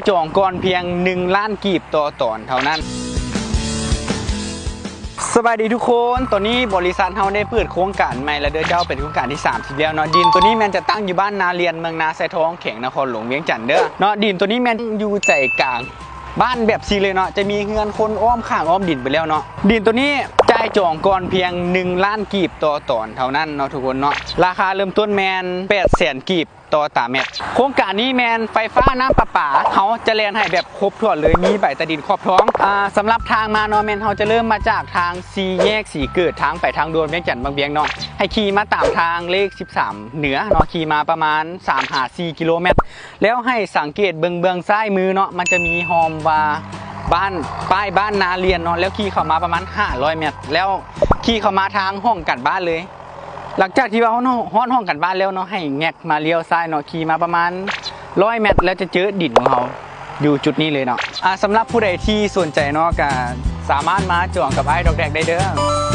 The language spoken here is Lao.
ຈອງກ່ອນພຽງໜຶ່ງລ້ານກີບຕໍ່ຕອນເທົ່ານັ້ນ. ສະບາຍດີທຸກຄົນ, ຕອນນີ້ບໍລິສັດເຮົາໄດ້ເປີດໂຄງການໃໝ່ແລ້ວເດີເຈົ້າ, ເປັນໂຄງການທີສາມສິບແລ້ວເນາະ. ດິນໂຕນີ້ແມ່ນຈະຕັ້ງຢູ່ບ້ານນາລຽນ ເມືອງນາຊາຍທອງ ແຂວງນະຄອນຫຼວງວຽງຈັນເດີເນາະ. ດິນໂຕນີ້ແມ່ນຢູ່ໃຈກາງບ້ານແບບຊີ້ເລີຍເນາະ, ຈະມີເຮືອນຄົນອ້ອມຂ້າງອ້ອມດິນໄປແລ້ວເນາະ. ດິນໂຕນີ້ຈ່າຍຈອງກ່ອນພຽງໜຶ່ງລ້ານກີບຕໍ່ຕອນເທົ່ານັ້ນເນາະທຸກຄົນເນາະ. ລາຄາເລີ່ມຕົ້ນແມ່ນແປດແສນກີບ ຕໍ່ຕາແມັດ. ໂຄງການນີ້ແມ່ນໄຟຟ້ານ້ຳປະປາ ເຮົາຈະແລ່ນໃຫ້ແບບຄົບຖ້ວນເລີຍ, ມີໃບຕາດິນຂອບທອງ. ອາ ສຳລັບທາງມາເນາະ ແມ່ນເຮົາຈະເລີ່ມມາຈາກທາງສີ່ແຍກສີເກີດ ທາງໄປທາງດ່ວນວຽງຈັນບາງວຽງເນາະ, ໃຫ້ຂີ່ມາຕາມທາງເລກສິບສາມເໜືອເນາະ, ຂີ່ມາປະມານສາມຫາສີ່ກິໂລແມັດ ແລ້ວໃຫ້ສັງເກດເບິ່ງເບື້ອງຊ້າຍມືເນາະ, ມັນຈະມີຮ່ອມວ່າບ້ານ ປ້າຍບ້ານນາລຽນເນາະ, ແລ້ວຂີ່ເຂົ້າມາປະມານຫ້າຮ້ອຍແມັດ ແລ້ວຂີ່ເຂົ້າມາທາງຫ້ອງການບ້ານເລີຍ. ຫຼັງຈາກທີ່ວ່າເຮົາຮອດຫ້ອງການບ້ານແລ້ວເນາະ, ໃຫ້ແງກມາລ້ຽວຊ້າຍເນາະ, ຂີ່ມາປະມານຮ້ອຍແມັດ ແລ້ວຈະເຈີດິນຂອງເຮົາຢູ່ຈຸດນີ້ເລີຍເນາະ. ອາ ສຳລັບຜູ້ໃດທີ່ສົນໃຈເນາະ ກະສາມາດມາຈອງກັບອ້າຍດອກແດກໄດ້ເດີ.